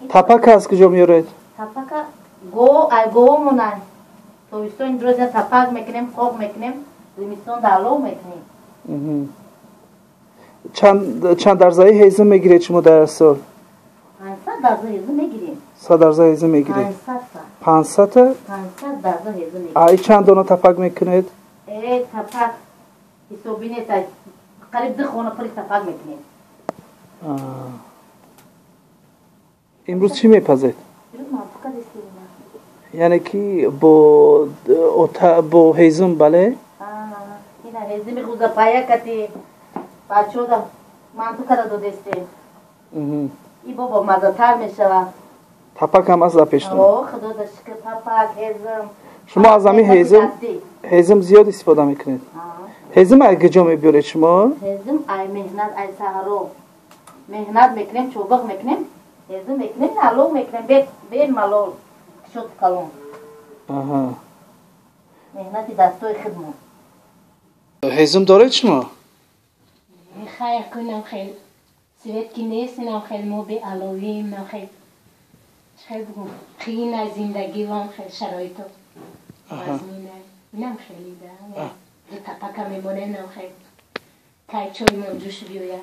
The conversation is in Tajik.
Тапака аз куҷо меоред? Тапака го ай говомона. Тобистони дуроза тапак мекунем, қоқ мекунем, зимистон далов мекунем. Чанд дарзаи ҳезум мегиред шумо дар сол? 500 дарза ҳезум мегирем. 100 дарза ҳезум мегиред? 500 та? 500 дарза ҳезум мегирем. Ай чанд дона тапак мекунед? Тапак ҳисоби нест, қариб 2 хона пури тапак мекунем. Имрӯз чӣ мепазед? Яъне ки бо ҳезум, бале? Ина ҳезуми ғӯзапая кати бачаҳода манту када додестем. И бобо мазатар мешавад. Тапак ҳам аст дар пештон? Худо да шукр, тапак, ҳезум. Шумо аз ҳамин ҳезум зиёд истифода мекунед. Ҳезум ай куҷо мебиёред шумо? Ҳезум ай меҳнат, ай саҳро меҳнат мекунем, чӯбиқ мекунем, ҳезум мекунем, алов мекунем, бемалол, шуд калон. Меҳнати дастои худмон. Ҳезум доред шумо? Хайр, кунам хел свет ки нест, инам хел мо беаловим, нам хел хел бугум, қиина зиндагӣ, вам хел шароито вазмина, инам хели да ду тапака мемонем, нам хел тай чоймон ҷӯш биёя.